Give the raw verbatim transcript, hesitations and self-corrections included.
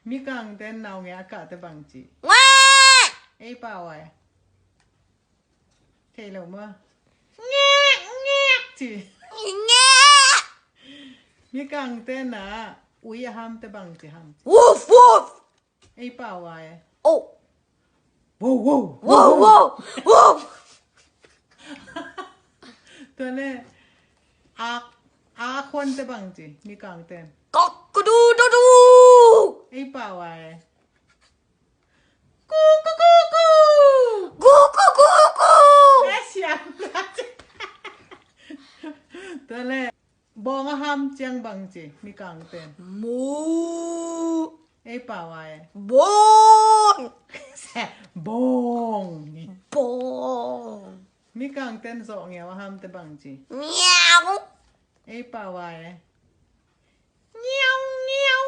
Mikangte'n naungek a kahte bang ci? Ngek! Ei pau ai. Thei lo maw? Ngek, ngek ci. Ngek! Mikangte'n a ui a hamte bang ci ham ci? Woof, woof! Ei pau ai. Oh. Wow, wow. Wow, wow, wow. Tua le, a, a khuante bang ci, Mikangte'n? Cock-a-doodle-doo. Ei pau ai. Ku, ku, ku, ku. Ku, ku, ku, ku. Yes, ya. Tua le, bawng a ham ciang bang ci, Mikangte'n? Mu. Ei pau ai. Bawng. Bawng. Bawng. Mikangte'n zawhngeu a hamte bang ci? Miau. Ei pau ai. Ngiau, ngiau.